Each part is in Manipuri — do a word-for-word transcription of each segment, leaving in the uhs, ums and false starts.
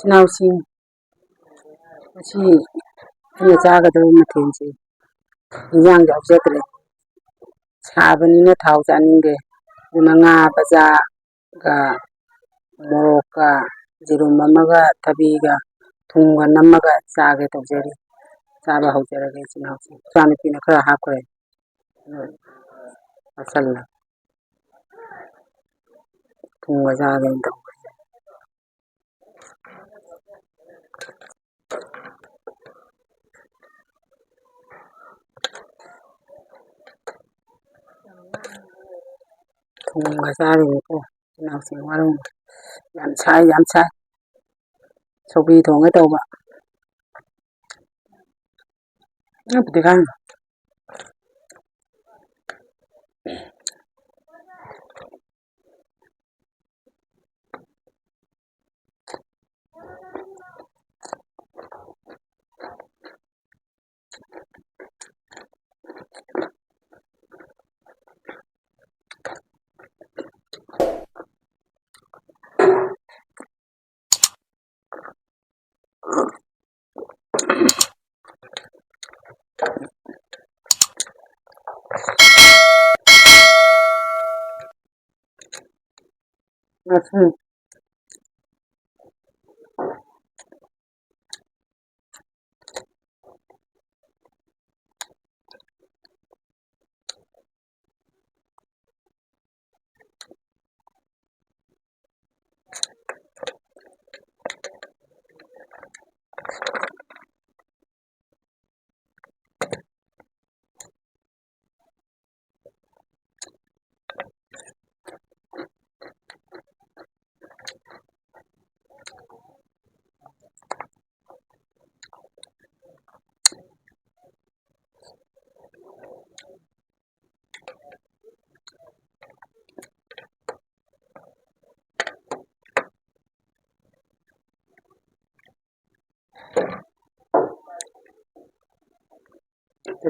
ꯏꯆꯤꯟ ꯏꯅꯥꯎꯁꯤꯡ, ꯉꯁꯤ ꯑꯩꯅ ꯆꯥꯒꯗꯕ ꯃꯊꯦꯜꯁꯦ ꯏꯟꯖꯥꯡ ꯌꯥꯎꯖꯗ꯭ꯔꯦ꯫ ꯁꯥꯕꯅꯤꯅ ꯊꯥꯎ ꯆꯥꯅꯤꯡꯗꯦ꯫ ꯑꯗꯨꯅ ꯉꯥ ꯕꯖꯥꯒ ꯃꯣꯔꯣꯛꯀ ꯌꯦꯔꯨꯝ ꯑꯃꯒ ꯊꯕꯤꯒ ꯊꯨꯝꯒ ꯅꯝꯃꯒ ꯆꯥꯒꯦ ꯇꯧꯖꯔꯤ꯫ ꯆꯥꯕ ꯍꯧꯖꯔꯒꯦ ꯏꯆꯤꯟ ꯏꯅꯥꯎꯁꯤꯡ꯫ ꯏꯆꯥꯅꯨꯄꯤꯅ ꯈꯔ ꯍꯥꯞꯈ꯭ꯔꯦ꯫ ꯑꯗꯨ ꯆꯥꯁꯜꯂꯦ꯫ ꯊꯨꯝꯒ ꯆꯥꯒꯦꯅ ꯇꯧꯕꯁꯦ꯫ ꯊꯨꯝꯒ ꯆꯥꯔꯤꯅꯤꯀꯣ ꯏꯆꯤꯟ ꯏꯅꯥꯎꯁꯤꯡ꯫ ꯋꯥꯔꯧꯅꯨ꯫ ꯌꯥꯝ ꯁꯥꯏ, ꯌꯥꯝ ꯁꯥꯏ꯫ ꯁꯧꯒ꯭ꯔꯤ ꯊꯣꯡꯒꯦ ꯇꯧꯕ꯫ ꯅꯠꯇꯦ ꯀꯥꯏꯅ꯫ ꯎꯝ꯫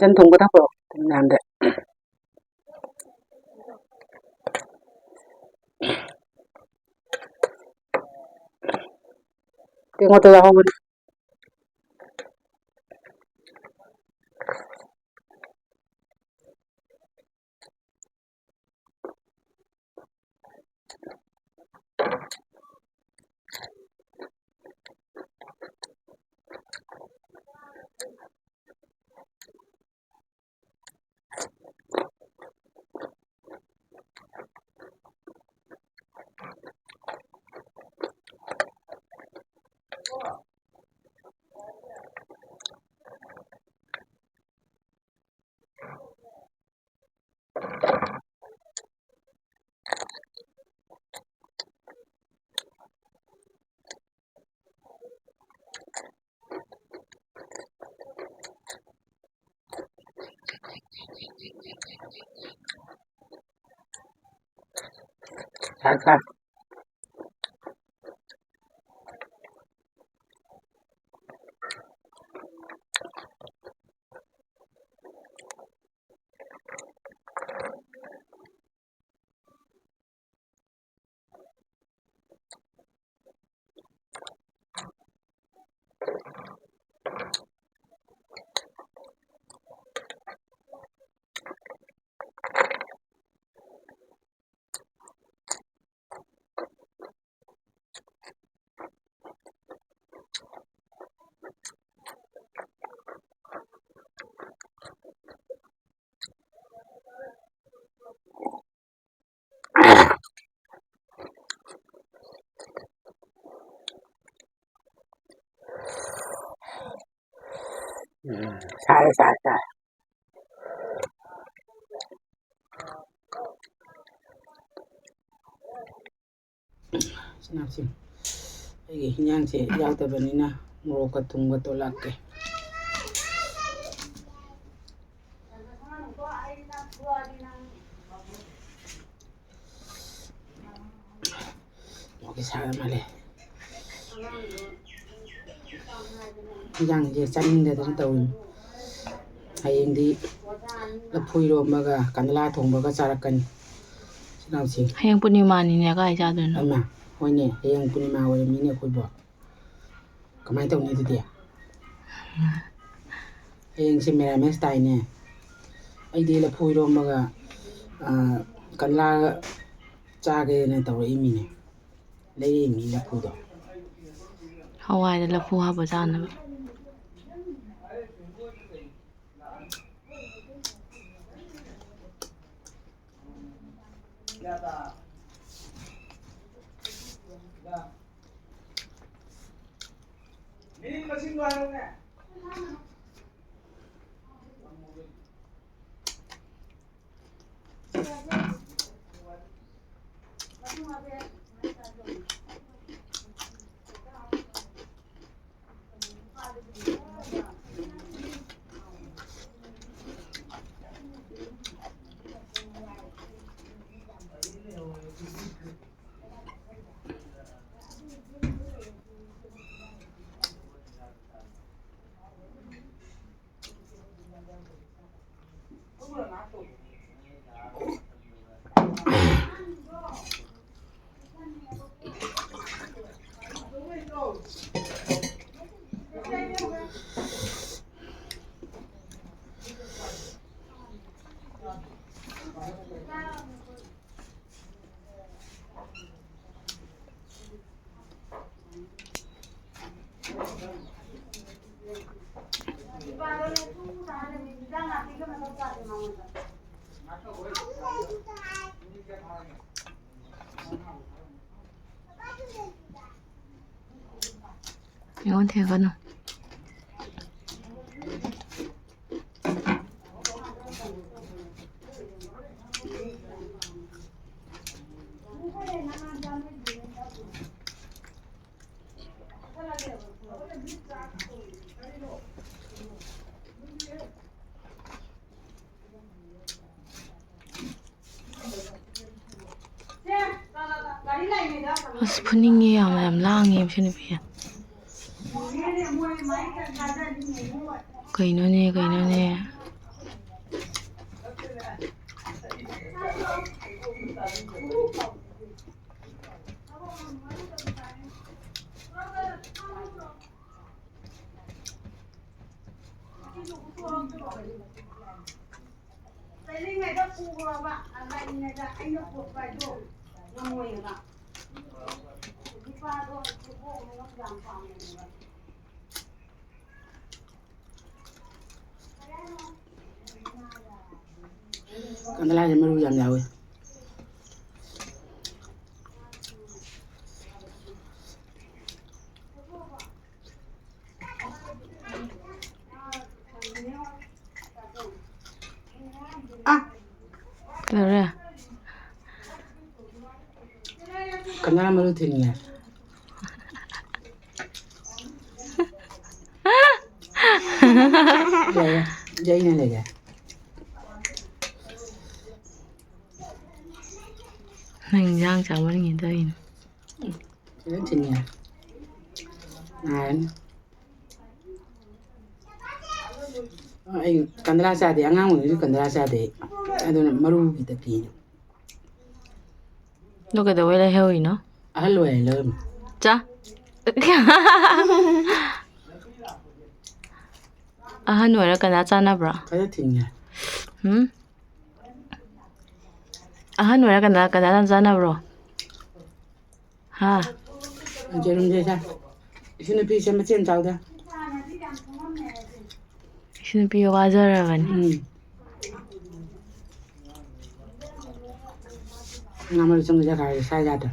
ꯆꯟ ꯊꯣꯡꯕ ꯊꯥꯛꯄ꯭ꯔꯣ ꯃꯌꯥꯝꯗ? ꯑꯩꯉꯣꯟꯗ ꯌꯥꯎꯍꯧꯕꯅꯤ꯫ ꯁꯥꯏ, ꯁꯥꯏ꯫ ꯎꯝ, ꯁꯥꯔꯦ, ꯁꯥꯔꯦ, ꯁꯥꯔꯦ꯫ ꯏꯆꯤꯟ ꯏꯅꯥꯎꯁꯤꯡ, ꯑꯩꯒꯤ ꯍꯤꯟꯖꯥꯡꯁꯦ ꯌꯥꯎꯗꯕꯅꯤꯅ ꯃꯣꯔꯣꯛꯀ ꯊꯨꯝꯒ ꯇꯣꯠꯂꯛꯀꯦ꯫ ꯃꯣꯔꯣꯛꯁꯦ ꯁꯥꯔ ꯃꯥꯜꯂꯦ꯫ ꯍꯤꯟꯖꯥꯡꯁꯦ ꯆꯥꯅꯤꯡꯗꯗꯅ ꯇꯧꯔꯤꯅꯤ꯫ ꯍꯌꯦꯡꯗꯤ ꯂꯐꯨ ꯏꯔꯣꯝꯕꯒ ꯀꯥꯟꯗꯂꯥ ꯊꯣꯡꯕꯒ ꯆꯥꯔꯛꯀꯅꯤ꯫ ꯏꯆꯤꯟ ꯏꯅꯥꯎꯁꯤꯡ꯫ ꯍꯌꯦꯡ ꯄꯨꯔꯅꯤꯃꯥꯅꯤꯅꯦ, ꯀꯥꯏ ꯆꯥꯗꯣꯏꯅꯣ? ꯍꯩꯃꯥ, ꯍꯣꯏꯅꯦ, ꯍꯌꯦꯡ ꯄꯨꯔꯅꯤꯃꯥ ꯑꯣꯏꯔꯝꯃꯤꯅꯦ ꯑꯩꯈꯣꯏꯕꯣ꯫ ꯀꯃꯥꯏꯅ ꯇꯧꯅꯤ ꯑꯗꯨꯗꯤ? ꯍꯌꯦꯡꯁꯦ ꯃꯦꯔꯥꯃꯦꯁ ꯇꯥꯏꯅꯦ꯫ ꯑꯩꯗꯤ ꯂꯐꯨ ꯏꯔꯣꯝꯕꯒ, ꯑ, ꯀꯂꯥꯒ ꯆꯥꯒꯦꯅ ꯇꯧꯔꯛꯏꯃꯤꯅꯦ꯫ ꯂꯩꯔꯛꯏꯃꯤ ꯂꯐꯨꯗꯣ꯫ ꯍꯋꯥꯏꯗ ꯂꯐꯨ ꯍꯥꯞꯄ ꯆꯥꯅꯕ꯫ ꯑꯩꯉꯣꯟꯗ ꯊꯦꯡꯒꯅꯨ꯫ ꯑꯁ, ꯐꯨꯅꯤꯡꯉꯦ ꯌꯥꯝꯅ, ꯌꯥꯝ ꯂꯥꯡꯉꯦ ꯃꯁꯤ ꯅꯨꯄꯤꯁꯦ꯫ ꯀꯩꯅꯣꯅꯦ, ꯀꯩꯅꯣꯅꯦ꯫ ꯆꯠꯂꯤꯉꯩꯗ ꯄꯨꯈ꯭ꯔꯣꯕ, ꯂꯥꯛꯏꯉꯩꯗ ꯑꯩꯅ ꯄꯨꯔꯛꯄ ꯍꯥꯏꯗꯣ ꯉꯝꯃꯣꯏꯑꯕ꯫ ꯅꯨꯄꯥꯗꯣ ꯏꯕꯣꯛ ꯑꯃ ꯌꯥꯝ ꯄꯥꯝꯃꯦꯕ꯫ ꯀꯪꯂꯥꯁꯦ ꯃꯔꯨ ꯌꯥꯝ ꯌꯥꯎꯋꯤ꯫ ꯑꯥ꯫ ꯀꯩꯗꯧꯔꯦ? ꯀꯪꯂꯥ ꯃꯔꯨ ꯊꯤꯟꯉꯦ꯫ ꯂꯩꯔꯦ꯫ ꯌꯩꯅ ꯂꯩꯔꯦ꯫ ꯅꯪ ꯏꯟꯖꯥꯡ ꯆꯥꯃꯟꯒꯤꯗꯧꯔꯤꯅꯦ꯫ ꯐꯖꯅ ꯊꯤꯟꯉꯦ꯫ ꯅꯥꯔꯅꯤ꯫ ꯑꯩ ꯀꯪꯂꯥ ꯆꯥꯗꯦ, ꯑꯉꯥꯡ ꯑꯣꯏꯔꯤꯉꯩꯗ ꯀꯪꯂꯥ ꯆꯥꯗꯦ ꯑꯩ꯫ ꯑꯗꯨꯅ ꯃꯔꯨꯒꯤꯗ ꯄꯤꯅꯦ꯫ ꯑꯗꯨ ꯀꯩꯗꯧꯕꯩ ꯂꯩꯍꯧꯔꯤꯅꯣ? ꯑꯍꯜ ꯑꯣꯏꯔꯦ ꯂꯧꯔꯝꯃꯤ꯫ ꯆꯥ꯫ ꯑꯍꯟ ꯑꯣꯏꯔ ꯀꯅꯥ ꯆꯥꯅꯕ꯭ꯔꯣ? ꯈꯔ ꯊꯤꯡꯉꯦ꯫ ꯎꯝ? ꯑꯍꯟ ꯑꯣꯏꯔ ꯀꯅꯥ, ꯀꯅꯥ ꯆꯥꯅꯕ꯭ꯔꯣ? ꯍꯥ? ꯌꯦꯔꯨꯝꯁꯦ ꯁꯦ꯫ ꯏꯁꯨ ꯅꯨꯄꯤꯁꯦ ꯃꯆꯦꯝ ꯆꯥꯎꯗ꯫ ꯏꯁꯨ ꯅꯨꯄꯤ ꯋꯥꯖꯔꯕꯅꯤ꯫ ꯎꯝ꯫ ꯉꯥ ꯃꯔꯨ ꯆꯪꯕ ꯖꯒꯥꯁꯦ ꯁꯥ ꯌꯥꯗ꯭ꯔꯦ꯫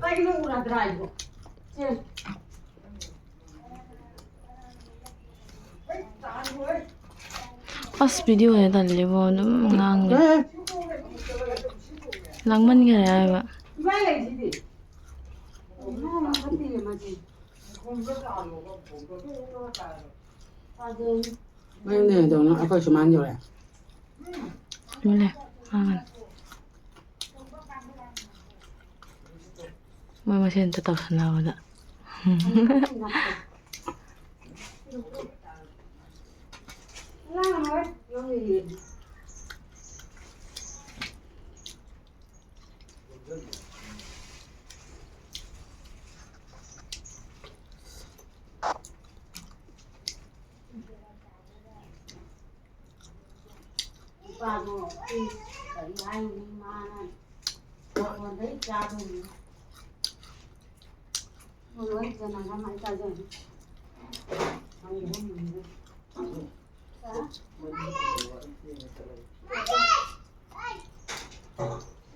ꯑꯁ, video ꯁꯦ ꯇꯜꯂꯦꯕꯣ, ꯑꯗꯨꯝ ꯉꯥꯡꯂꯦ꯫ ꯑꯦ! ꯂꯥꯡꯃꯟꯈꯔꯦ ꯍꯥꯏꯕ꯫ ꯃꯌꯨꯝꯗ ꯍꯦꯟꯗꯣꯛꯅ ꯑꯩꯈꯣꯏ ꯁꯨꯃꯥꯡ ꯌꯧꯔꯛꯑꯦ꯫ ꯂꯣꯏꯔꯦ꯫ ꯃꯥꯅ ꯃꯣꯏ ꯃꯁꯦꯟ ꯑꯝꯇ ꯇꯧꯁꯟꯅꯕꯗ꯫ ꯆꯥꯗꯣ ꯑꯩ ꯀꯔꯤ ꯍꯥꯏꯅꯤ, ꯃꯥꯅ ꯃꯉꯣꯟꯗꯩ ꯆꯥꯗꯣꯏꯅꯤ꯫ ꯂꯣꯏ ꯆꯅꯥ ꯀꯃꯥꯏꯅ ꯆꯥꯖꯅꯤ?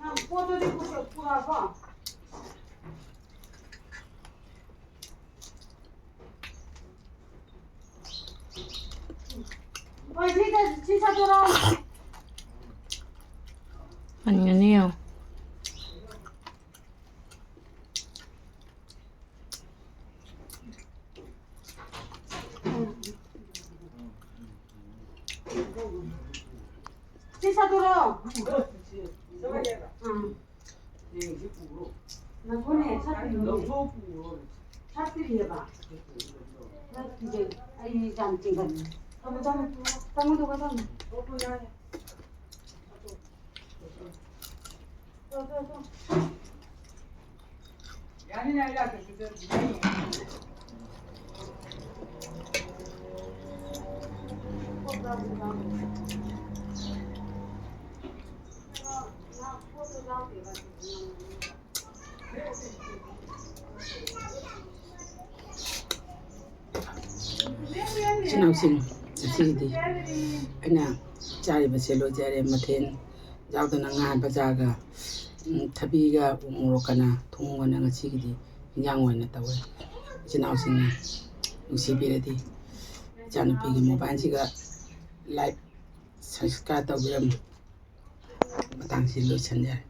ꯅꯪ ꯄꯣꯠꯇꯨꯗꯤ ꯄꯨꯔꯛ-, ꯄꯨꯔꯛꯑꯕꯣ? ꯍꯣꯏ, ꯁꯤ ꯆꯠ-, ꯁꯤ ꯆꯠꯇꯣꯔꯣ? ꯍꯟꯒꯅꯤ ꯌꯦꯡꯉꯣ꯫ ꯁꯤ ꯁꯠꯇꯣꯔꯣ? ꯎꯝ꯫ ꯉꯥꯏꯈꯣꯅꯦ, ꯁꯠꯇ꯭ꯔꯤꯅꯦ꯫ ꯁꯠꯇ꯭ꯔꯤꯑꯕ꯫ ꯅꯠꯇꯤꯌꯦ, ꯑꯩ ꯌꯥꯝ ꯆꯤꯡꯒꯜꯂꯦ꯫ ꯊꯝꯃꯣ, ꯊꯝꯃꯣ꯫ ꯊꯝꯃꯣ, ꯊꯝꯃꯣ, ꯊꯝꯃꯣ꯫ ꯏꯆꯤꯟ ꯏꯅꯥꯎꯁꯤꯡ, ꯉꯁꯤꯒꯤꯗꯤ ꯑꯩꯅ ꯆꯥꯔꯤꯕꯁꯦ ꯂꯣꯏꯖꯔꯦ꯫ ꯃꯊꯦꯜ ꯌꯥꯎꯗꯅ ꯉꯥ ꯕꯖꯥꯔꯒ, ꯎꯝ, ꯊꯕꯤꯒ ꯎ ꯃꯣꯔꯣꯛꯀꯅ ꯊꯣꯡꯕꯅ ꯉꯁꯤꯒꯤꯗꯤ ꯏꯟꯖꯥꯡ ꯑꯣꯏꯅ ꯇꯧꯋꯦ꯫ ꯏꯆꯤꯟ ꯏꯅꯥꯎꯁꯤꯡꯅ ꯅꯨꯡꯁꯤꯕꯤꯔꯗꯤ ꯏꯆꯥꯅꯨꯄꯤꯒꯤ mobileꯁꯤꯒ like, subscribe ꯇꯧꯕꯤꯔꯝꯃꯨ꯫ ꯃꯇꯥꯡꯁꯤ ꯂꯣꯏꯁꯤꯟꯖꯔꯦ꯫